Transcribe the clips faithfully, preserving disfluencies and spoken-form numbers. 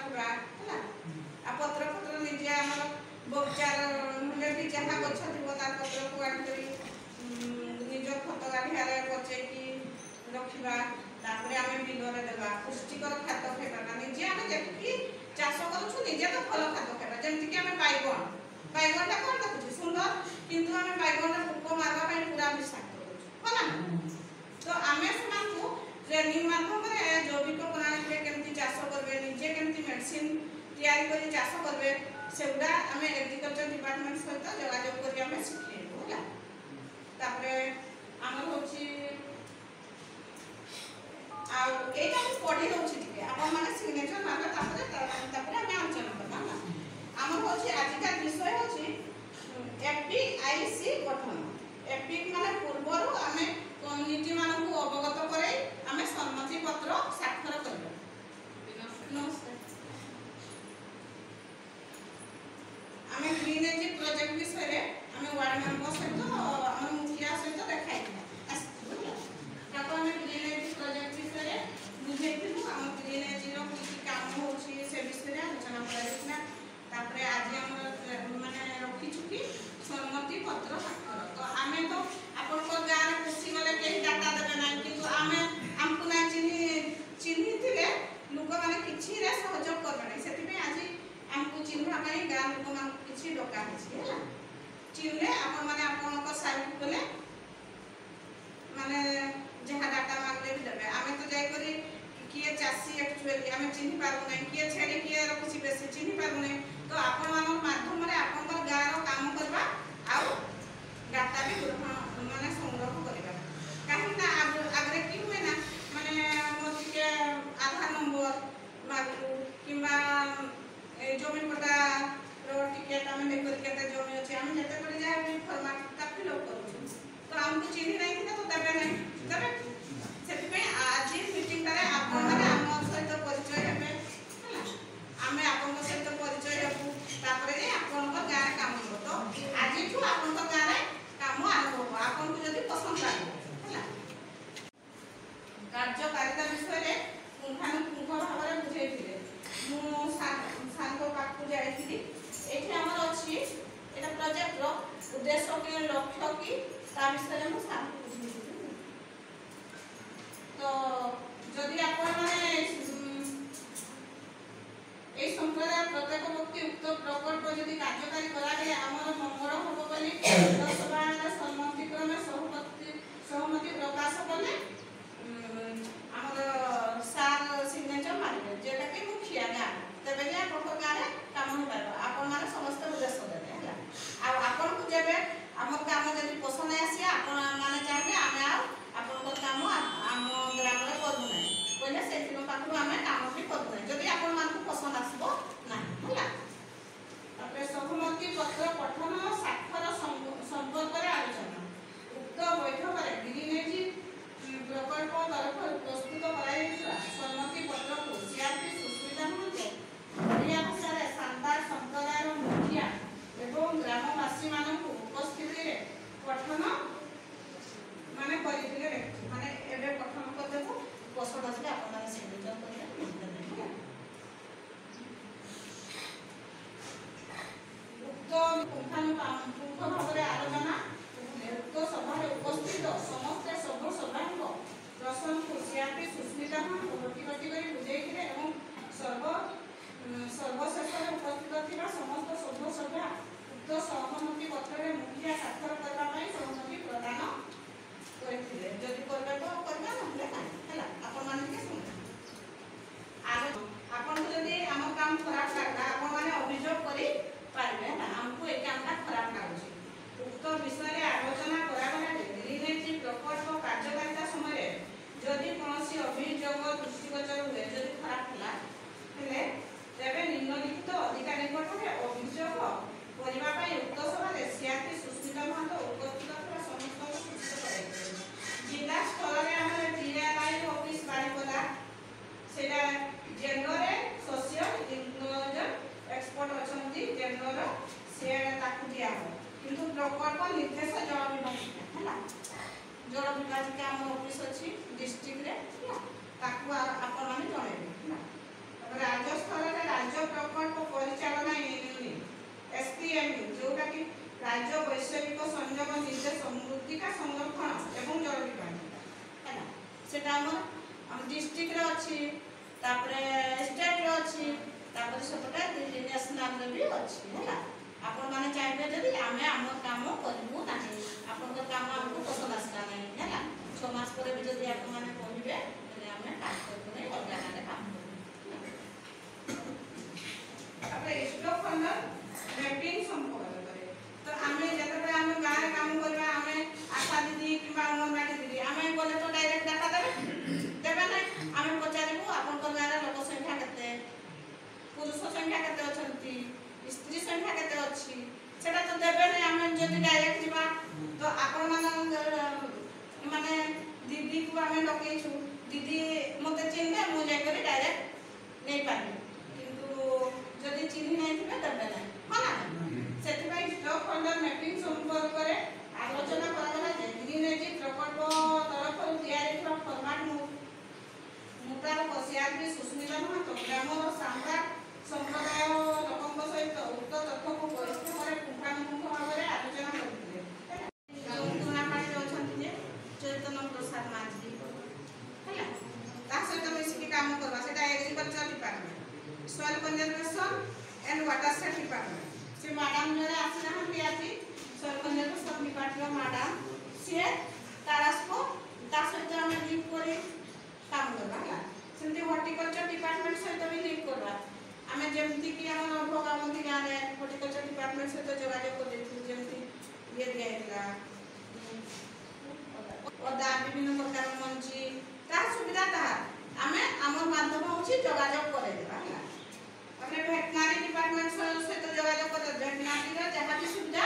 ହେଲା। ଆଉ ପତ୍ର ଫତ୍ର ନିଜେ ଆମର ବଗିଚାର, ମାନେ ବି ଯାହା ଗଛ ଥିବ, ତା ପତ୍ରକୁ ଆଣିକରି, ଉଁ, ନିଜ ଖତ ଗାଡ଼ିଆରେ ପଚେଇକି ରଖିବା। ତାପରେ ଆମେ ବିଲରେ ଦେବା, ପୁଷ୍ଟିକର ଖାଦ୍ୟ ଖାଇବା। ନିଜେ ଆମେ ଯେତିକି ଚାଷ କରୁଛୁ, ନିଜେ ତ ଭଲ ଖାଦ୍ୟ ଖାଇବା। ଯେମିତିକି ଆମେ ବାଇଗଣ, ବାଇଗଣଟା କ'ଣ ଦେଖୁଛୁ? ସୁନ୍ଦର, କିନ୍ତୁ ଆମେ ବାଇଗଣରେ ପୋକ ମାରିବା ପାଇଁ ପୁରା ବିଷାକ୍ତ କରୁଛୁ, ହଁ ନା? ତ ଆମେ ସେମାନଙ୍କୁ ଟ୍ରେନିଂ ମାଧ୍ୟମରେ ଜୈବିକ ପ୍ରଣାଳୀରେ କେମିତି ଚାଷ କରିବେ, ନିଜେ କେମିତି ମେଡିସିନ ତିଆରି କରି ଚାଷ କରିବେ, ସେଗୁଡ଼ା ଆମେ ଏଗ୍ରିକଲଚର ଡିପାର୍ଟମେଣ୍ଟ ସହିତ ଯୋଗାଯୋଗ କରି ଆମେ ଶିଖେଇବୁ, ହେଲା। ତାପରେ ଆମର ହେଉଛି, ଆଉ ଏଇଟା ମୁଁ ପଢ଼ି ଦେଉଛି ଟିକେ, ଆପଣମାନେ ସିଗ୍ନେଚର ମାରିବେ, ତାପରେ, ତାପରେ ଆମେ ଆଲୋଚନା କରିବା, ହେଲା। ଆମର ହେଉଛି, ଆଜିକା ବିଷୟ ହେଉଛି ଏପିଆଇସି ଗଠନ। ଏପିକ୍ ମାନେ ପୂର୍ବରୁ ଆମେ କମ୍ୟୁନିଟି ମାନଙ୍କୁ ଅବଗତ କରାଇ ଆମେ ସମ୍ମତି ପତ୍ର ସ୍ୱାକ୍ଷର କରିବା। ନମସ୍କାର। ଆମେ ଗ୍ରିନ୍ ଏଜି ପ୍ରୋଜେକ୍ଟ ବିଷୟରେ ଆମେ ୱାର୍ଡ ମେମ୍ବର ସହିତ, ଆମର ମୁଖିଆ ସହିତ ଦେଖା ହେଇଥିଲା, ଆସିଥିଲୁ, ହେଲା। ତାକୁ ଆମେ ଗ୍ରିନ୍ ଏଜି ପ୍ରୋଜେକ୍ଟ ବିଷୟରେ ବୁଝେଇଥିଲୁ। ଆମ ଗ୍ରିନ୍ ଏଜିର କି କି କାମ ହେଉଛି, ସେ ବିଷୟରେ ଆଲୋଚନା କରାଯାଇଥିଲା। ତାପରେ ଆଜି ଆମର, ମାନେ, ରଖିଛୁ କି ସମ୍ମତି ପତ୍ର ସ୍ୱାକ୍ଷର। ତ ଆମେ ତ ଆପଣଙ୍କ ଗାଁରେ ପଶିଗଲେ କେହି ଡାଟା ଦେବେ ନାହିଁ, କିନ୍ତୁ ଆମେ, ଆମକୁ ନାଇଁ ଚିହ୍ନି, ଚିହ୍ନିଥିଲେ ଲୋକମାନେ କିଛିରେ ସହଯୋଗ କରିବେ ନାହିଁ। ସେଥିପାଇଁ ଆଜି ଆମକୁ ଚିହ୍ନିବା ପାଇଁ ଗାଁ ଲୋକମାନଙ୍କୁ କିଛି ଡକା ହେଇଛି, ହେଲା। ଚିହ୍ନିଲେ ଆପଣମାନେ ଆପଣଙ୍କ ସାଇଟ୍ ଗଲେ, ମାନେ, ଯାହା ଡାଟା ମାଗିଲେ ବି ଦେବେ। ଆମେ ତ ଯାଇକରି କିଏ ଚାଷୀ ଆକ୍ଚୁଆଲି ଆମେ ଚିହ୍ନି ପାରୁନାହିଁ, କିଏ ଛେଳି କିଏ ରଖୁଛି ବେଶୀ ଚିହ୍ନି ପାରୁନାହିଁ। ତ ଆପଣମାନଙ୍କ ମାଧ୍ୟମରେ ଆପଣଙ୍କର ଗାଁର କାମ କରିବା, ଆଉ ଡାଟା ବି ଗ୍ରହଣ, ମାନେ, ସଂଗ୍ରହ କରିବା। କାହିଁକି ନା ଆଗ-, ଆଗରେ କି ହୁଏ ନା, ମାନେ, ମୋର ଟିକେ ଆଧାର ନମ୍ବର ମାଗୁ କିମ୍ବା ଏ ଜମି ପଟ୍ଟାର ଟିକେ, ଆମେ ଦେଖୁଛୁ କେତେ ଜମି ଅଛି, ଆମେ ଯେତେବେଳେ ଯାହା ବି ଫର୍ମାଟ ତା ଫିଲ୍ଅପ୍ କରୁଛୁ, ତ ଆମକୁ ଚିହ୍ନି ନାହିଁ ଥିଲେ ତ ଦେବେ ନାହିଁ, ଦେବେ। ସେଥିପାଇଁ ଆଜି ମିଟିଂଟାରେ ଆପଣମାନେ ଆମ ସହିତ ପରିଚୟ ହେବେ, ହେଲା। ଆମେ ଆପଣଙ୍କ ସହିତ ପରିଚୟ ହେବୁ, ତାପରେ ଯାଇ ଆପଣଙ୍କ ଗାଁରେ କାମ ହେବ। ତ ଆଜିଠୁ ଆପଣଙ୍କ ଗାଁରେ କାମ ଆରମ୍ଭ ହେବ, ଆପଣଙ୍କୁ ଯଦି ପସନ୍ଦ ଲାଗିବ, ହେଲା। କାର୍ଯ୍ୟକାରିତା ବିଷୟରେ ପୁଙ୍ଖାନୁପୁଙ୍ଖ ଭାବରେ ବୁଝେଇଥିଲେ। ମୁଁ ପୁଙ୍ଖ ଭାବରେ ଆଲୋଚନା, ଉକ୍ତ ସଭାରେ ଉପସ୍ଥିତ ସମସ୍ତେ ସଭ୍ୟ ସଭାଙ୍କ ପ୍ରଶ୍ନକୁ ସିଆର୍ପି ସୁସ୍ମିତା ମହାନ୍ତ କଟି କଟି କରି ବୁଝେଇଥିଲେ ଏବଂ ସର୍ବ ସର୍ବଶେଷରେ ଉପସ୍ଥିତ ଥିବା ସମସ୍ତ ସଭ୍ୟ ସଭା ଉକ୍ତ ସହମତି ପତ୍ରରେ ମୁଖିଆ ସ୍ୱାକ୍ଷର କରିବା ପାଇଁ ସହମତି ପ୍ରଦାନ କରିଥିଲେ। ଯଦି କରିବେ ତ କରିବା, ନହେଲେ ନାହିଁ। ହେଲା, ଆପଣମାନେ ଟିକେ ଶୁଣନ୍ତୁ। ଆଗ ଆପଣଙ୍କୁ ଯଦି ଆମ କାମ ଖରାପ ଲାଗିଲା, ଆପଣମାନେ ଅଭିଯୋଗ କରିପାରିବେ, ହେଲା, ଆମକୁ ଏ କାମଟା ଖରାପ ଲାଗୁଛି। ଉକ୍ତ ବିଷୟରେ ଆଲୋଚନା କରାଗଲା ଯେ ଗ୍ରିନ୍ ଏନର୍ଜି ପ୍ରକଳ୍ପ କାର୍ଯ୍ୟକାରିତା ସମୟରେ ଯଦି କୌଣସି ଅଭିଯୋଗ ଦୃଷ୍ଟିଗୋଚର ହୁଏ, ଯଦି ଖରାପ ହେଲା, ହେଲେ ତେବେ ନିମ୍ନଲିଖିତ ଅଧିକାରୀଙ୍କଠାରେ ଅଭିଯୋଗ କରିବା ପାଇଁ ଉକ୍ତ ସଭାରେ ସିଆର୍ପି ସୁସ୍ମିତା ମହାନ୍ତ ଉପସ୍ଥିତ ଥିବା ସମସ୍ତଙ୍କୁ ସୂଚିତ କରାଯାଇଛି। ଜିଲ୍ଲା ସ୍ତରରେ ଆମର ଟି ଆର୍ ଆଇ ଅଫିସ ବାରିପଦା, ସେଇଟା ଜେନେରାଲ ସୋସିଆଲ ଇନକ୍ଲୁଜନ ଏକ୍ସପର୍ଟ ଅଛନ୍ତି, ଜେନେରାଲ, ସିଆଡ଼େ ତାକୁ ଦିଆହବ। କିନ୍ତୁ ପ୍ରକଳ୍ପ ନିର୍ଦ୍ଦେଶ ଜଳ ବିଭାଜିକା, ହେଲା, ଜଳ ବିଭାଜିକା ଆମର ଅଫିସ ଅଛି ଡିଷ୍ଟ୍ରିକ୍ଟରେ, ହେଲା, ତାକୁ ଆ- ଆପଣମାନେ ଜଣେଇବେ, ହେଲା। ତାପରେ ରାଜ୍ୟ ସ୍ତରରେ ରାଜ୍ୟ ପ୍ରକଳ୍ପ ପରିଚାଳନା ୟୁନିଟ୍, ଏସ୍ପିଏମ୍, ଯୋଉଟାକି ରାଜ୍ୟ ବୈଷୟିକ ସଂଯୋଗ ନିର୍ଦ୍ଦେଶ, ମୃତ୍ତିକା ସଂରକ୍ଷଣ ଏବଂ ଜଳ ବିଭାଜିକା, ହେଲା, ସେଟା ଆମର, ଆମ ଡିଷ୍ଟ୍ରିକ୍ଟରେ ଅଛି, ତାପରେ ଷ୍ଟେଟ୍ରେ ଅଛି, ତାପରେ ସେପଟେ ଦିଲ୍ଲୀ ନ୍ୟାସନାଲରେ ବି ଅଛି, ହେଲା। ଆପଣମାନେ ଚାହିଁବେ ଯଦି ଆମେ ଆମ କାମ କରିବୁ ନାହିଁ, ଆପଣଙ୍କ କାମ ଆମକୁ ପସନ୍ଦ ଆସିଲା ନାହିଁ, ହେଲା, ଛଅ ମାସ ପରେ ବି ଯଦି ଆପଣମାନେ କହିବେ, ତାହେଲେ ଆମେ କାମ କରିବୁ ନାହିଁ, ଅଲଗା ଗାଁରେ କାମ କରିବୁ, ହେଲା। ତାପରେ ଷ୍ଟକ୍ ହୋଲ୍ଡର ମ୍ୟାପିଂ ସମ୍ପର୍କରେ, ତ ଆମେ ଯେତେବେଳେ ଆମ ଗାଁରେ କାମ କରିବା, ଆମେ ଆଶା ଦିଦି କିମ୍ବା ଅଙ୍ଗନବାଡ଼ି ଦିଦି, ଆମେ ଗଲେ ତ ଡାଇରେକ୍ଟ ଡାଟା ଦେବେ, ଦେବେ ନାହିଁ। ଆମେ ପଚାରିବୁ, ଆପଣଙ୍କ ଗାଁରେ ଲୋକ ସଂଖ୍ୟା କେତେ, ପୁରୁଷ ସଂଖ୍ୟା କେତେ ଅଛନ୍ତି, ସ୍ତ୍ରୀ ସଂଖ୍ୟା କେତେ ଅଛି, ସେଟା ତ ଦେବେ ନାହିଁ। ଆମେ ଯଦି ଡାଇରେକ୍ଟ ଯିବା, ତ ଆପଣମାନଙ୍କ, ମାନେ, ଦିଦିକୁ ଆମେ ଡକେଇଛୁ, ଦିଦି ମୋତେ ଚିହ୍ନିବେ, ମୁଁ ଯାଇକରି ଡାଇରେକ୍ଟ ନେଇପାରିବେ, କିନ୍ତୁ ଯଦି ଚିହ୍ନି ନାଇଁଥିବେ, ଦେବେ ନାହିଁ, ହଁ ନା? ସେଥିପାଇଁ ଷ୍ଟକ୍ ହୋଲ୍ଡର ମ୍ୟାପିଂ ସମ୍ପର୍କରେ ଆଲୋଚନା କରାଗଲା ଯେ ଗ୍ରିନ୍ ଏନର୍ଜି ପ୍ରକଳ୍ପ ତରଫରୁ ଦିଆଯାଇଥିବା ଫର୍ମାଟ ମୁ- ମୁତାବକ ସିଆର୍ପି ସୁସ୍ମିତା ମହାନ୍ତ ଗ୍ରାମର ସାମ୍ପ୍ରା ସମ୍ପ୍ରଦାୟ ଲୋକଙ୍କ ସହିତ ଉକ୍ତ ତଥ୍ୟକୁ ପରୀକ୍ଷା ପରେ ପୁଙ୍ଖାନୁପୁଙ୍ଖ ଭାବରେ Soil Conservation and Watershed Department। ସେ ମ୍ୟାଡାମ ଜଣେ ଆସିନାହାନ୍ତି ଆଜି, ସଏଲ କନଜରଭେସନ ଡିପାର୍ଟମେଣ୍ଟ ମ୍ୟାଡାମ। ସିଏ ତାର ସହ, ତା ସହିତ ଆମେ ଲିଙ୍କ କରି କାମ କରିବା, ହେଲା। ସେମିତି ହର୍ଟିକଲଚର ଡିପାର୍ଟମେଣ୍ଟ ସହିତ ବି ଲିଙ୍କ କରିବା। ଆମେ ଯେମିତିକି ଆମର ଭଗାବନ୍ଧି ଗାଁରେ ହର୍ଟିକଲଚର ଡିପାର୍ଟମେଣ୍ଟ ସହିତ ଯୋଗାଯୋଗ କରିଦେଇଥିଲୁ, ଯେମିତି ଇଏ ଦିଆହେଇଥିଲା, ଅଦା, ବିଭିନ୍ନ ପ୍ରକାର ମଞ୍ଜି, ତାହା ସୁବିଧା, ତାହା ଆମେ, ଆମର ମାଧ୍ୟମ ହେଉଛି ଯୋଗାଯୋଗ କରେଇଦେବା, ହେଲା। ତାପରେ ଭେଟେନାରୀ ଡିପାର୍ଟମେଣ୍ଟ ସହିତ ଯୋଗାଯୋଗ କରେ। ଭେଟେନାରୀର ଯାହା ବି ସୁବିଧା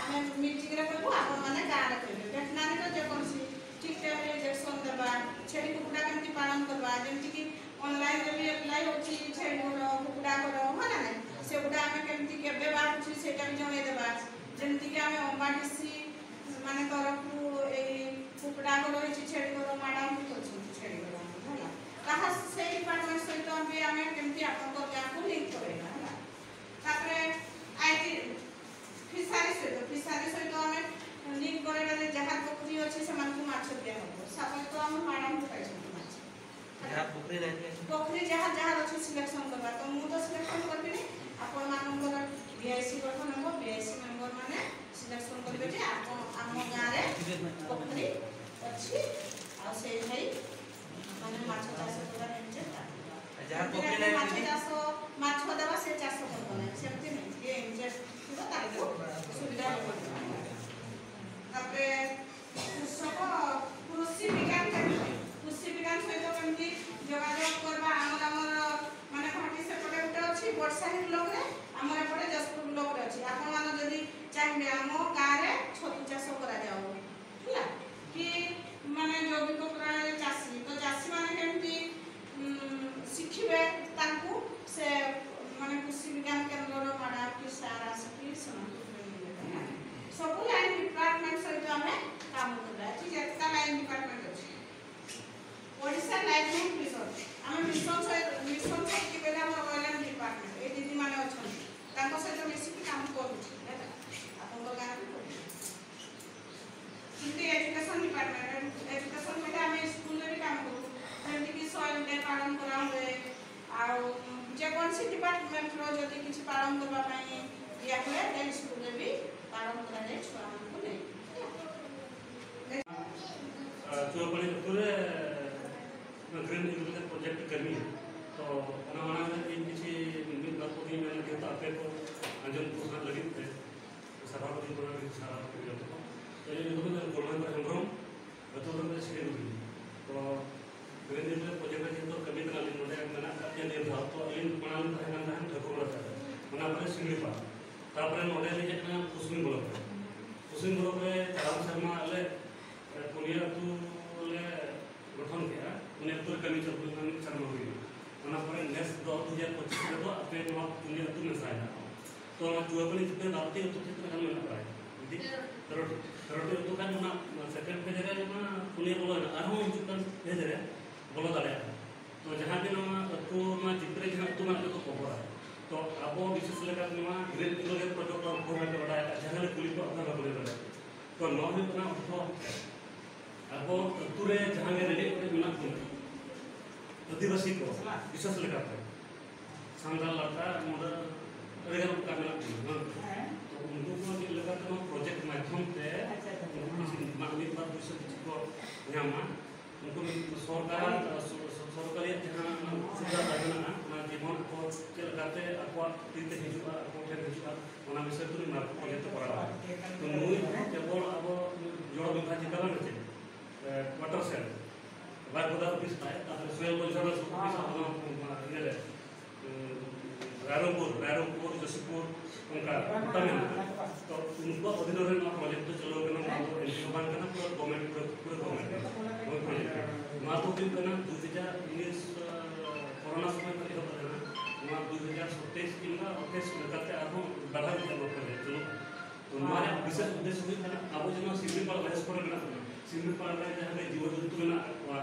ଆମେ ମିଟିଂରେ କହିବୁ, ଆପଣମାନେ ଗାଁରେ କହିବେ। ଭେଟେନାରୀର ଯେକୌଣସି ଠିକ୍ ଟାଇମ୍ରେ ଇଞ୍ଜେକ୍ସନ ଦେବା, ଛେଳି କୁକୁଡ଼ା କେମିତି ପାଳନ କରିବା, ଯେମିତିକି ଅନଲାଇନ୍ରେ ବି ଆପ୍ଲାଏ ହେଉଛି ଛେଳି ଘର, କୁକୁଡ଼ା ଘର, ହଁ ନା ନାହିଁ? ସେଗୁଡ଼ା ଆମେ କେମିତି କେବେ ବାହାରୁଛି ସେଇଟା ବି ଜଣେଇଦେବା। ଯେମିତିକି ଆମେ ଅମ୍ବାଡିସି ମାନେ ତରଫରୁ ଏଇ କୁକୁଡ଼ା ଘର ହେଇଛି, ଛେଳି ଘର, ମ୍ୟାଡାମ ବି କରିଛନ୍ତି ଛେଳି ଘର, ହେଲା। ତାହା ସେଇ ଡିପାର୍ଟମେଣ୍ଟ ସହିତ ବି ଆମେ କେମିତି ଆପଣଙ୍କ ଗାଁକୁ ଲିଙ୍କ କରେଇବା, ହେଲା। ତାପରେ ଆଇଟି ଫିସାରି ସହିତ, ଫିସାରି ସହିତ ଆମେ ଲିଙ୍କ କରେଇବା ଯେ ଯାହା ପୋଖରୀ ଅଛି ସେମାନଙ୍କୁ ମାଛ ଦିଆହବ। ସାପ ତ ଆମ ମ୍ୟାଡାମ ପାଇଛନ୍ତି ମାଛ। ଯାହା ପୋଖରୀ ନାହିଁ, ପୋଖରୀ ଯାହା ଯାହା ଅଛି ସିଲେକ୍ସନ କରିବା। ତ ମୁଁ ତ ସିଲେକ୍ସନ କରିବିନି, ଆପଣମାନଙ୍କର ବିଆଇସି ଗଠନ ହବ, ବିଆଇସି ମେମ୍ବର ମାନେ ସିଲେକ୍ସନ କରିବେ ଯେ ଆପଣ ଆମ ଗାଁରେ ପୋଖରୀ ଅଛି, ଆଉ ସେଇ ଭାଇ ମାନେ ମାଛ ଚାଷ କରିବା ନିଶ୍ଚୟ। ଯାହା ପୋଖରୀ ନାହିଁ, ମାଛ ଚାଷ, ମାଛ ଦେବା, ସେ ଚାଷ କରିବ ନାହିଁ, ସେମିତି ନାହିଁ। ଯିଏ ଇଣ୍ଟରେଷ୍ଟ ଥିବ ତାକୁ ସୁବିଧା ହବ। ତାପରେ କୃଷକ, କୃଷି ବିଜ୍ଞାନ କେନ୍ଦ୍ର, କୃଷି ବିଜ୍ଞାନ ସହିତ କେମିତି ଯୋଗାଯୋଗ କରିବା। ଆମର, ଆମର ମାନେ ଘାଟି ସେପଟେ ଗୋଟେ ଅଛି ବଡ଼ସାହି ବ୍ଲକରେ, ଆମର ଏପଟେ ଯାଜପୁର ବ୍ଲକରେ ଅଛି। ଆପଣମାନେ ଯଦି ଚାହିଁବେ ଆମ ଗାଁରେ ଛତୁ ଚାଷ କରାଯାଉ, ହେଲା, କି ମାନେ ଜୈବିକ ପ୍ରଣାଳୀରେ ଚାଷୀ, ତ ଚାଷୀମାନେ କେମିତି, ଉଁ, ଶିଖିବେ, ତାଙ୍କୁ ସେ ମାନେ କୃଷି ବିଜ୍ଞାନ କେନ୍ଦ୍ରର ମ୍ୟାଡାମ କି ସାର୍ ଆସିକି ସେମାନଙ୍କୁ ଟ୍ରେନିଂ ଦେବେ, ହେଲା। ସବୁ ଲାଇନ୍ ଡିପାର୍ଟମେଣ୍ଟ ସହିତ ଆମେ କାମ କରିବା। ଏଠି ଯେତେଟା ଲାଇନ୍ ଡିପାର୍ଟମେଣ୍ଟ ଅଛି, ଓଡ଼ିଶା ଲାଇଭଲିହୁଡ ମିଶନ, ଆମେ ମିଶନ ସହିତ, ମିଶନ ସହିତ ବେଲେ ଆମର ଅଏଲ ଆଣ୍ଡ ଡିପାର୍ଟମେଣ୍ଟ, ଏଇ ଦିଦିମାନେ ଅଛନ୍ତି, ତାଙ୍କ ସହିତ ମିଶିକି କାମ କରୁଛି, ହେଲା, ଆପଣଙ୍କ ଗାଁରେ ବି କରୁଛି। ସେମିତି ଏଜୁକେସନ ଡିପାର୍ଟମେଣ୍ଟ, ଏଜୁକେସନ କହିଲେ ଆମେ ସ୍କୁଲରେ ବି ଆଉ ଯେକୌଣସି ଡିପାର୍ଟମେଣ୍ଟର ଯଦି କିଛି ପାଳନ ଦେବା ପାଇଁ ଦିଆହୁଏ, ଦେନ୍ ସ୍କୁଲରେ ବି ପାଳନ କରାଯାଏ ଛୁଆମାନଙ୍କୁ ନେଇ। ᱪᱩᱣᱟᱹᱯᱟᱹᱲᱤ ᱟᱹᱛᱩ ᱨᱮ ᱜᱨᱤᱱ ᱤᱱᱠᱞᱩᱡᱚᱱ ᱯᱨᱚᱡᱮᱠᱴ ᱠᱟᱹᱢᱤ, ᱛᱚ ᱚᱱᱟ ᱢᱟᱲᱟᱝ ᱨᱮ ᱤᱧ ᱠᱤᱪᱷᱤ ᱢᱤᱫ ᱵᱟᱨ ᱠᱟᱛᱷᱟᱧ ᱢᱮᱱᱟ, ᱡᱮᱦᱮᱛᱩ ᱟᱯᱮ ᱠᱚ ᱟᱸᱡᱚᱢ ᱠᱚ ᱞᱟᱹᱜᱤᱫ ᱛᱮ ᱥᱟᱨᱦᱟᱣ ᱠᱟᱛᱮᱧ ᱠᱚᱨᱟᱣ ᱞᱟᱹᱜᱤᱫ ᱥᱟᱨᱦᱟᱣ ᱠᱟᱛᱮ ᱡᱚᱛᱚ ᱠᱚ᱾ ᱛᱚ ᱤᱧ ᱧᱩᱛᱩᱢ ᱫᱚ ᱠᱚᱨᱩᱬᱟᱠᱚᱨ ᱦᱮᱢᱵᱨᱚᱢ, ᱟᱹᱛᱩ ᱫᱚ ᱥᱤᱞᱤᱜᱩᱲᱤ᱾ ᱛᱚ ᱜᱨᱤᱱ ᱤᱱᱠᱞᱩᱡᱚᱱ ᱯᱨᱚᱡᱮᱠᱴ ᱨᱮ ᱡᱮᱦᱮᱛᱩ ᱠᱟᱹᱢᱤ ᱠᱟᱱᱟᱞᱤᱧ, ᱱᱚᱰᱮ ᱢᱮᱱᱟᱜ ᱟᱠᱟᱫ ᱞᱤᱧᱟ ᱱᱤᱭᱟᱹ ᱫᱷᱟᱣ᱾ ᱛᱚ ᱟᱹᱞᱤᱧ ᱢᱟᱲᱟᱝ ᱞᱤᱧ ᱛᱟᱦᱮᱸ ᱠᱟᱱ ᱛᱟᱦᱮᱸᱫ ᱴᱷᱟᱹᱠᱩᱨ ᱨᱟᱪᱟ ᱨᱮ, ᱚᱱᱟ ᱯᱚᱨᱮ ᱥᱤᱢᱞᱤᱯᱟᱞ, ᱛᱟᱨᱯᱚᱨᱮ ᱱᱚᱰᱮ ᱞᱤᱧ ᱦᱮᱡ ᱮᱱᱟ ᱯᱚᱥᱪᱤᱢ ᱵᱞᱚᱠ ᱨᱮ᱾ ᱯᱚᱥᱪᱤᱢ ᱵᱞᱚᱠ ᱨᱮ ᱪᱟᱞᱟᱣ ᱥᱮᱨᱢᱟ ᱟᱞᱮ ᱯᱩᱱᱭᱟᱹ ᱟᱹᱛᱩ ᱞᱮ ᱜᱚᱴᱷᱚᱱ ᱠᱮᱫᱼᱟ, ᱯᱩᱱᱭᱟᱹ ᱟᱹᱛᱩ ᱨᱮ ᱠᱟᱹᱢᱤ ᱪᱟᱹᱞᱩ ᱞᱮᱱᱟ ᱢᱤᱫ ᱥᱮᱨᱢᱟ ᱦᱩᱭᱱᱟ᱾ ᱚᱱᱟ ᱯᱚᱨᱮ ᱱᱮᱥ ᱫᱚ ᱫᱩ ᱦᱟᱡᱟᱨ ᱯᱚᱸᱪᱤᱥ ᱨᱮᱫᱚ ᱟᱯᱮ ᱱᱚᱣᱟ ᱯᱩᱱᱭᱟᱹ ᱟᱹᱛᱩ ᱢᱮᱥᱟᱭᱮᱱᱟ᱾ ᱛᱚ ᱚᱱᱟ ᱪᱩᱣᱟᱹᱯᱟᱹᱲᱤ ᱪᱤᱛᱟᱹᱨ ᱵᱟᱨᱚᱴᱤ ᱟᱹᱛᱩ ᱪᱮᱫ ᱞᱮᱠᱟ ᱢᱮᱱᱟᱜ ᱵᱟᱲᱟᱭᱟ? ᱡᱩᱫᱤ ᱛᱮᱨᱚᱴᱤ, ᱛᱮᱨᱚᱴᱤ ᱟᱹᱛᱩ ᱠᱷᱟᱱ ᱚᱱᱟ ᱥᱮᱠᱮᱱᱰ ᱯᱷᱮᱡᱽ ᱨᱮ ᱚᱱᱟ ᱯᱩᱱᱭᱟᱹ ᱵᱚᱞᱚᱭᱮᱱᱟ, ᱟᱨᱦᱚᱸ ᱦᱤᱡᱩᱜ ᱠᱟᱱ ᱯᱷᱮᱡᱽ ᱨᱮ ᱵᱚᱞᱚ ᱫᱟᱲᱮᱭᱟᱜᱼᱟ᱾ ᱛᱚ ᱡᱟᱦᱟᱸ ᱜᱮ ᱱᱚᱣᱟ ᱟᱹᱛᱩ, ᱱᱚᱣᱟ ᱪᱤᱛᱟᱹᱨ ᱨᱮ ᱡᱟᱦᱟᱸ ᱟᱹᱛᱩ ᱢᱮᱱᱟᱜ ᱡᱚᱛᱚ ᱠᱚᱵᱚᱨᱟ᱾ ᱛᱚ ᱟᱵᱚ ᱵᱤᱥᱮᱥ ᱞᱮᱠᱟᱛᱮ ᱱᱚᱣᱟ ᱜᱨᱤᱱ ᱤᱱᱠᱞᱩᱡᱚᱱ ᱯᱨᱚᱡᱮᱠᱴ ᱠᱚ ᱵᱟᱠᱚ ᱵᱟᱲᱟᱭ ᱠᱟᱜᱼᱟ, ᱡᱟᱦᱟᱸ ᱞᱮ ᱠᱩᱞᱤ ᱠᱚᱣᱟ ᱚᱱᱟ ᱵᱟᱠᱚ ᱞᱟᱹᱭ ᱫᱟᱲᱮᱭᱟᱜᱼᱟ᱾ ᱛᱚ ᱱᱚᱣᱟ ᱦᱩᱭᱩᱜ ᱠᱟᱱᱟ ᱚᱨᱛᱷᱚ, ᱟᱵᱚ ᱟᱹᱛᱩ ᱨᱮ ᱡᱟᱦᱟᱸ ᱜᱮ ᱨᱮᱸᱜᱮᱡ ᱚᱨᱮᱡ ᱢᱮᱱᱟᱜ ᱵᱚᱱᱟ, ᱟᱹᱫᱤᱵᱟᱹᱥᱤ ᱠᱚ ᱵᱤᱥᱮᱥ ᱞᱮᱠᱟᱛᱮ, ᱥᱟᱱᱛᱟᱲ ᱞᱟᱛᱟᱨ ᱢᱩᱰᱟᱹ ᱟᱹᱰᱤ ᱜᱟᱱ ᱚᱱᱠᱟ ᱢᱮᱱᱟᱜ ᱵᱚᱱᱟ, ᱵᱟᱝ? ᱛᱚ ᱩᱱᱠᱩ ᱠᱚ ᱪᱮᱫ ᱞᱮᱠᱟᱛᱮ ᱱᱚᱣᱟ ᱯᱨᱚᱡᱮᱠᱴ ᱢᱟᱫᱽᱫᱷᱚᱢ ᱛᱮ ᱟᱪᱪᱷᱟ, ᱟᱪᱪᱷᱟ, ᱟᱪᱪᱷᱟ᱾ ᱩᱱᱠᱩ ᱠᱤᱪᱷᱩ ᱢᱤᱫ ᱵᱟᱨ ᱯᱩᱭᱥᱟᱹ ᱠᱤᱪᱷᱩ ᱠᱚ ᱧᱟᱢᱟ, ᱩᱱᱠᱩ ᱢᱤᱫ ᱥᱚᱨᱠᱟᱨᱟᱜ, ᱥᱚ-, ᱥᱚ-, ᱥᱚᱨᱠᱟᱨᱤᱭᱟᱜ ᱡᱟᱦᱟᱸ ᱚᱱᱟ ᱥᱩᱵᱤᱫᱷᱟ ᱢᱮᱱᱟᱜᱼᱟ, ᱚᱱᱟ ᱡᱮᱢᱚᱱ ᱟᱠᱚ ᱪᱮᱫ ᱞᱮᱠᱟᱛᱮ ᱟᱠᱚᱣᱟᱜ ᱛᱤ ᱛᱮ ᱦᱤᱡᱩᱜᱼᱟ, ᱟᱠᱚ ᱴᱷᱮᱱ ᱦᱤᱡᱩᱜᱼᱟ, ᱚᱱᱟ ᱵᱤᱥᱚᱭ ᱛᱮ ᱩᱱᱤ ᱢᱟᱨᱯᱷᱚᱛ ᱯᱨᱚᱡᱮᱠᱴ ᱠᱚᱨᱟᱣᱟ᱾ ᱛᱚ ᱱᱩᱭ ᱦᱚᱸ ᱠᱮᱵᱚᱞ ᱟᱵᱚ ᱡᱚᱲ ᱵᱤᱵᱷᱟᱡᱤᱠᱟ ᱵᱟᱝ ᱪᱮᱫ, ᱮ, ᱣᱟᱴᱟᱨ ᱥᱮᱰ, ᱵᱟᱭ ᱵᱚᱫᱟ ᱚᱯᱷᱤᱥ ᱛᱟᱭ, ᱛᱟᱨᱯᱚᱨᱮ ᱥᱚᱭᱮᱞ ᱠᱚᱱᱡᱟᱨᱵᱷᱮᱥᱚᱱ ᱚᱯᱷᱤᱥ, ᱟᱵᱚ ᱱᱚᱣᱟ, ᱤᱭᱟᱹ ᱨᱮ, ᱨᱟᱭᱨᱚᱝᱯᱩᱨ, ᱨᱟᱭᱨᱚᱝᱯᱩᱨ, ᱡᱚᱥᱤᱯᱩᱨ, ᱚᱱᱠᱟ ᱜᱚᱴᱟ ᱢᱮᱱᱟᱜᱼᱟ᱾ ᱛᱚ ᱩᱱᱠᱩᱣᱟᱜ ᱚᱫᱷᱤᱱ ᱨᱮ ᱱᱚᱣᱟ ᱯᱨᱚᱡᱮᱠᱴ ᱫᱚ ᱪᱟᱹᱞᱩ ᱟᱠᱟᱱᱟ, ᱱᱚᱣᱟ ᱫᱚ ᱮᱱ ᱡᱤ ᱳ ᱵᱟᱝ ᱠᱟᱱᱟ, ᱯᱩᱨᱟᱹ ᱜᱚᱵᱷᱚᱨᱱᱢᱮᱱᱴ, ᱯᱩᱨᱟᱹ, ᱯᱩᱨᱟᱹ ᱜᱚᱵᱷᱚᱨᱱᱢᱮᱱᱴ ᱠᱟᱱᱟ᱾ ᱱᱚᱣᱟ ᱯᱨᱚᱡᱮᱠᱴ ᱨᱮ ᱱᱚᱣᱟ ᱫᱚ ᱦᱩᱭᱩᱜ ᱠᱟᱱᱟ ᱫᱩ ᱦᱟᱡᱟᱨ ᱩᱱᱤᱥ, ᱟᱸ, ᱠᱚᱨᱳᱱᱟ ᱥᱚᱢᱚᱭ ᱠᱷᱚᱱ ᱮᱦᱚᱵ ᱞᱮᱱᱟ, ᱱᱚᱣᱟ ᱫᱩ ᱦᱟᱡᱟᱨ ᱥᱟᱛᱟᱭᱤᱥ ᱠᱤᱝᱵᱟ ᱟᱴᱷᱟᱭᱤᱥ ᱞᱮᱠᱟᱛᱮ ᱟᱨᱦᱚᱸ ᱵᱟᱲᱦᱟᱣ ᱤᱫᱤᱜᱼᱟ ᱱᱚᱣᱟ ᱯᱨᱚᱡᱮᱠᱴ ᱪᱟᱹᱞᱩᱜᱼᱟ᱾ ᱛᱚ ᱱᱚᱣᱟ ᱨᱮᱭᱟᱜ ᱵᱤᱥᱮᱥ ᱩᱫᱽᱫᱮᱥᱥᱚ ᱦᱩᱭᱩᱜ ᱠᱟᱱᱟ, ᱟᱵᱚ ᱡᱮ ᱱᱚᱣᱟ ᱥᱤᱢᱞᱤᱯᱟᱞ ᱵᱚᱭᱚᱥ ᱠᱚᱨᱮ ᱢᱮᱱᱟᱜ ᱵᱚᱱᱟ, ᱥᱤᱢᱞᱤᱯᱟᱞ ᱨᱮ ᱡᱟᱦᱟᱸ ᱜᱮ ᱡᱤᱵᱚ ᱡᱚᱱᱛᱩ ᱢᱮᱱᱟᱜ ᱟᱠᱟᱫ ᱠᱚᱣᱟ,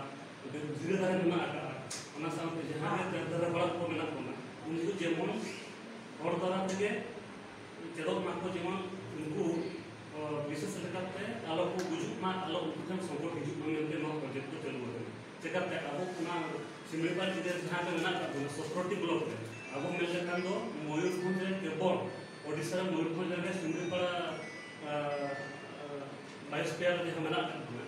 ᱫᱷᱤᱨᱤ ᱫᱟᱨᱮ ᱢᱮᱱᱟᱜ ᱟᱠᱟᱫᱼᱟ, ᱚᱱᱟ ᱥᱟᱶᱛᱮ ᱡᱟᱦᱟᱸ ᱜᱮ ᱫᱟᱨᱮ ᱯᱟᱲᱟᱜ ᱠᱚ ᱢᱮᱱᱟᱜ ᱵᱚᱱᱟ, ᱩᱱᱠᱩ ᱡᱮᱢᱚᱱ ᱦᱚᱲ ᱛᱟᱞᱟ ᱛᱮᱜᱮ ᱪᱮᱫᱚᱜ ᱢᱟᱠᱚ, ᱡᱮᱢᱚᱱ ᱩᱱᱠᱩ, ᱚ, ᱵᱤᱥᱮᱥ ᱞᱮᱠᱟᱛᱮ ᱟᱞᱚ ᱠᱚ ᱜᱩᱡᱩᱜ ᱢᱟ, ᱟᱞᱚ ᱩᱱᱠᱩ ᱴᱷᱮᱱ ᱥᱚᱝᱠᱚᱴ ᱦᱤᱡᱩᱜ ᱢᱟ ᱢᱮᱱᱛᱮ ᱱᱚᱣᱟ ᱯᱨᱚᱡᱮᱠᱴ ᱫᱚ ᱪᱟᱹᱞᱩ ᱟᱠᱟᱱᱟ᱾ ᱪᱮᱠᱟᱛᱮ ᱟᱵᱚ ᱚᱱᱟ ᱥᱤᱢᱲᱤᱯᱟᱲ ᱡᱮᱞᱟ ᱡᱟᱦᱟᱸ ᱨᱮ ᱢᱮᱱᱟᱜ ᱟᱠᱟᱫ ᱵᱚᱱᱟ, ᱥᱚᱛᱨᱚ ᱴᱤ ᱵᱞᱚᱠ ᱨᱮ, ᱟᱵᱚ ᱢᱮᱱ ᱞᱮᱠᱷᱟᱱ ᱫᱚ ᱢᱚᱭᱩᱨᱵᱷᱚᱸᱡᱽ ᱨᱮ ᱠᱮᱵᱚᱞ ᱳᱰᱤᱥᱟ ᱨᱮ ᱢᱚᱭᱩᱨᱵᱷᱚᱸᱡᱽ ᱨᱮ ᱥᱤᱢᱲᱤᱯᱟᱲᱟ, ᱟ, ᱟ, ᱵᱟᱭᱤᱥ ᱯᱮᱭᱟ ᱨᱮ ᱡᱟᱦᱟᱸ ᱢᱮᱱᱟᱜ ᱟᱠᱟᱫ ᱵᱚᱱᱟ,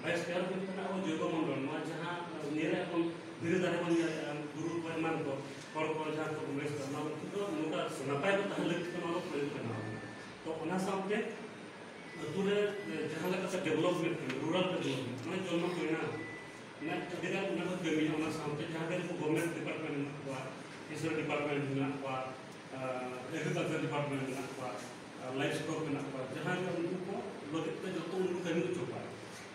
ᱵᱟᱭᱤᱥ ᱯᱮᱭᱟ ᱨᱮ ᱦᱩᱭᱩᱜ ᱠᱟᱱᱟ ᱟᱵᱚ ᱡᱳᱭᱵᱚ ᱢᱚᱱᱰᱚᱞ, ᱱᱚᱣᱟ ᱡᱟᱦᱟᱸ ᱧᱮᱞᱮᱫ ᱵᱚᱱ ᱫᱷᱤᱨᱤ ᱫᱟᱨᱮ ᱵᱚᱱ ᱧᱮᱞᱮᱫᱼᱟ, ᱵᱩᱨᱩ ᱠᱚ ᱮᱢᱟᱱ ᱠᱚ, ᱦᱚᱲ ᱠᱚ ᱡᱟᱦᱟᱸ ᱠᱚ ᱵᱚᱱ ᱧᱮᱞᱮᱫᱼᱟ, ᱱᱚᱣᱟ ᱠᱚ ᱫᱚ ᱱᱚᱝᱠᱟ ᱱᱟᱯᱟᱭ ᱠᱚ ᱛᱟᱦᱮᱸ ᱞᱟᱹᱠᱛᱤ ᱠᱟᱱᱟ, ᱚᱱᱟ ᱠᱚ ᱯᱨᱚᱭᱳᱜᱽ ᱠᱟᱱᱟ᱾ ᱛᱚ ᱚᱱᱟ ᱥᱟᱶᱛᱮ ᱟᱹᱛᱩ ᱨᱮ ᱡᱟᱦᱟᱸ ᱞᱮᱠᱟᱛᱮ ᱰᱮᱵᱷᱞᱚᱯᱢᱮᱱᱴ ᱠᱟᱱᱟ, ᱨᱩᱨᱟᱞ ᱰᱮᱵᱷᱞᱚᱯᱢᱮᱱᱴ, ᱢᱟᱱᱮ ᱡᱚᱱᱢᱚ ᱠᱚ ᱢᱮᱱᱟᱜᱼᱟ, ᱢᱟᱱᱮ ᱟᱹᱰᱤ ᱜᱟᱱ ᱚᱱᱟ ᱠᱚ ᱠᱟᱹᱢᱤᱭᱟ᱾ ᱚᱱᱟ ᱥᱟᱶᱛᱮ ᱡᱟᱦᱟᱸ ᱜᱮ ᱱᱩᱠᱩ ᱜᱚᱵᱷᱢᱮᱱᱴ ᱰᱤᱯᱟᱨᱴᱢᱮᱱᱴ ᱢᱮᱱᱟᱜ ᱠᱚᱣᱟ, ᱯᱷᱤᱥᱟᱨᱤ ᱰᱤᱯᱟᱨᱴᱢᱮᱱᱴ ᱢᱮᱱᱟᱜ ᱠᱚᱣᱟ, ᱮᱜᱽᱨᱤᱠᱟᱞᱪᱟᱨ ᱰᱤᱯᱟᱨᱴᱢᱮᱱᱴ ᱢᱮᱱᱟᱜ ᱠᱚᱣᱟ, ᱞᱟᱭᱤᱵᱷ ᱥᱴᱚᱠ ᱢᱮᱱᱟᱜ ᱠᱚᱣᱟ, ᱡᱟᱦᱟᱸ ᱜᱮ ᱩᱱᱠᱩ ᱠᱚ ᱞᱟᱹᱜᱤᱫ ᱛᱮ ᱡᱚᱛᱚ ᱩᱱᱠᱩ ᱠᱟᱹᱢᱤ ᱦᱚᱪᱚ ᱠᱚᱣᱟ,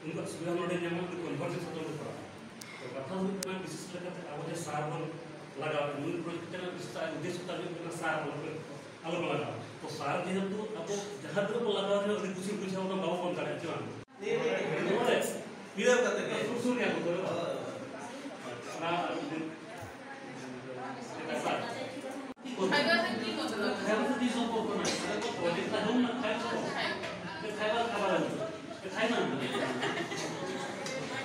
ᱩᱱᱠᱩᱣᱟᱜ ᱥᱩᱵᱤᱫᱷᱟ ᱱᱚᱰᱮ ᱧᱟᱢᱚᱜ, ᱩᱱᱠᱩ ᱠᱚᱱᱵᱷᱟᱨᱡᱮᱱᱥ ᱦᱚᱸ ᱱᱚᱰᱮ ᱠᱚᱨᱟᱣᱟ᱾ ᱛᱚ ᱠᱟᱛᱷᱟ ᱦᱩᱭᱩᱜ ᱠᱟᱱᱟ, ᱵᱤᱥᱮᱥ ᱞᱮᱠᱟᱛᱮ ᱟᱵᱚ ᱡᱮ ᱥᱟᱨ ᱵᱚᱱ ᱞᱟᱜᱟᱣ ᱮᱫᱟ, ᱱᱩᱭ ᱯᱨᱚᱡᱮᱠᱴ ᱨᱮᱱᱟᱜ ᱵᱤᱥᱮᱥ ᱟᱭᱟᱜ ᱩᱫᱽᱫᱮᱥᱥᱚ ᱛᱟᱭ ᱦᱩᱭᱩᱜ ᱠᱟᱱᱟ ᱥᱟᱨ ᱵᱚᱱ ᱟᱞᱚ ᱵᱚᱱ ᱞᱟᱜᱟᱣᱟ᱾ ᱛᱚ ᱥᱟᱨ ᱡᱮᱦᱮᱛᱩ ᱟᱵᱚ ᱡᱟᱦᱟᱸ ᱛᱤᱱᱟᱹᱜ ᱵᱚᱱ ᱞᱟᱜᱟᱣ ᱨᱮᱦᱚᱸ ᱟᱹᱰᱤ ᱠᱩᱥᱤ ᱵᱩᱡᱷᱟᱹᱣ ᱵᱚᱱ ᱵᱟᱵᱚᱱ ᱠᱚᱢ ᱫᱟᱲᱮᱭᱟᱜᱼᱟ, ᱪᱮ ᱵᱟᱝ? ᱱᱚᱰᱮ ᱯᱤᱭᱟᱹᱨ ᱠᱟᱛᱮ ᱜᱮ᱾ ᱥᱩᱨ ᱥᱩᱨ ᱜᱮᱭᱟ ᱠᱚ ᱛᱚᱵᱮ᱾ ᱚᱱᱟ ᱯᱷᱟᱭᱫᱟ ᱥᱮ ᱪᱮᱫ ᱢᱚᱛᱞᱚᱵ? ᱯᱷᱟᱭᱫᱟ ᱥᱮ ᱪᱮᱫ ᱥᱚᱢᱯᱚᱨᱠᱚ ᱢᱮᱱᱟᱜᱼᱟ? ᱯᱨᱚᱡᱮᱠᱴ ᱛᱟᱦᱮᱸ ᱞᱮᱱᱟ, ᱯᱷᱟᱭᱫᱟ ᱫᱚ ᱵᱟᱝ᱾ ᱯᱷᱟᱭᱫᱟ ᱠᱷᱟᱵᱟᱨ ᱟᱹᱜᱩ᱾ ᱯᱷᱟᱭᱫᱟ᱾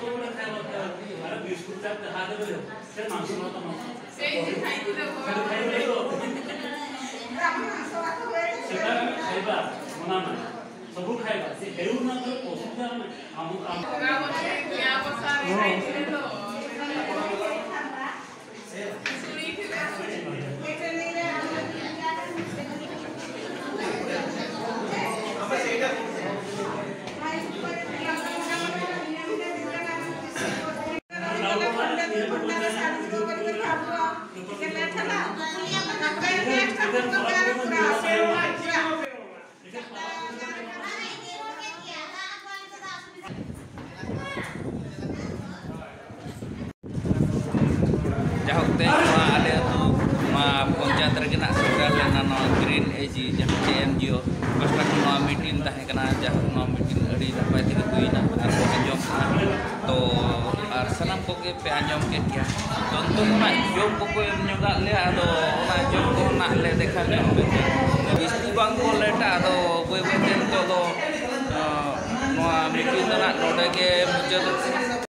ᱛᱚ ᱚᱱᱟ ᱯᱷᱟᱭᱫᱟ, ᱟᱨ ᱵᱤᱥᱠᱩᱴ ᱪᱟᱯ ᱛᱮ ᱦᱟᱛ ᱨᱮ ᱥᱮ ᱢᱟᱝᱥᱚ ᱢᱟᱛᱚ ᱢᱟᱝᱥᱚ᱾ ᱥᱮᱭ ᱡᱮ ᱠᱷᱟᱭ ᱠᱮᱫᱟ ᱠᱚ᱾ ᱠᱷᱟᱭ ᱠᱮᱫᱟ ᱠᱚ᱾ ᱥᱮᱛᱟᱜ ᱨᱮ ᱠᱷᱟᱭᱵᱟ, ᱚᱱᱟ ᱢᱮ᱾ ᱥᱚᱵᱩ ᱠᱷᱟᱭᱵᱟ, ᱥᱮ ᱦᱮᱭᱩ ᱱᱟ ᱛᱚ ᱚᱥᱩᱵᱤᱫᱷᱟ ᱢᱮ᱾ ᱟᱢ, ᱟᱢ᱾ ᱵᱚᱸᱜᱟ ᱵᱩᱨᱩ ᱨᱮ ᱯᱮᱭᱟ ᱵᱚᱥᱟ ᱨᱮ ᱠᱷᱟᱭ ᱠᱮᱫᱟ ᱠᱚ᱾ ᱡᱟᱭᱦᱳᱠ, ᱛᱮᱦᱮᱧ ᱱᱚᱣᱟ ᱟᱞᱮ ᱟᱹᱛᱩ ᱱᱚᱣᱟ ᱯᱚᱧᱪᱟᱭᱮᱛ ᱨᱮᱜᱮ ᱱᱟᱜ ᱥᱮᱴᱮᱨ ᱞᱮᱱᱟ ᱱᱚᱣᱟ ᱜᱨᱤᱱ ᱮᱡᱤ, ᱡᱟᱦᱟᱸ ᱪᱮ ᱮᱱ ᱡᱤ ᱳ ᱯᱟᱥᱴᱟ ᱠᱷᱚᱱ ᱱᱚᱣᱟ ᱢᱤᱴᱤᱝ ᱛᱟᱦᱮᱸ ᱠᱟᱱᱟ᱾ ᱡᱟᱭᱦᱳᱠ, ᱱᱚᱣᱟ ᱢᱤᱴᱤᱝ ᱟᱹᱰᱤ ᱱᱟᱯᱟᱭ ᱛᱮᱜᱮ ᱦᱩᱭᱱᱟ ᱟᱨ ᱠᱚ ᱟᱸᱡᱚᱢ ᱠᱮᱫᱟ᱾ ᱛᱚ ᱟᱨ ᱥᱟᱱᱟᱢ ᱠᱚᱜᱮ ᱯᱮ ᱟᱸᱡᱚᱢ ᱠᱮᱫ ᱜᱮᱭᱟ᱾ ᱛᱚ ᱱᱤᱛᱚᱜ ᱚᱱᱟ ᱡᱚᱢ ᱠᱚᱠᱚ ᱮᱢ ᱧᱚᱜᱟᱜ ᱞᱮᱭᱟ, ᱟᱫᱚ ᱚᱱᱟ ᱡᱚᱢ ᱠᱚ ᱱᱟᱜ ᱞᱮ ᱫᱮᱠᱷᱟ ᱧᱚᱜ ᱯᱮ᱾ ᱡᱟᱹᱥᱛᱤ ᱵᱟᱝ ᱠᱚ ᱞᱮᱴᱟ, ᱟᱫᱚ ᱵᱟᱹᱭ ᱵᱟᱹᱭ ᱛᱮ ᱱᱤᱛᱚᱜ ᱫᱚ, ᱟᱸ, ᱱᱚᱣᱟ ᱢᱤᱴᱤᱝ ᱫᱚ ᱱᱟᱜ ᱱᱚᱰᱮ ᱜᱮ ᱢᱩᱪᱟᱹᱫᱚᱜ ᱠᱟᱱᱟ᱾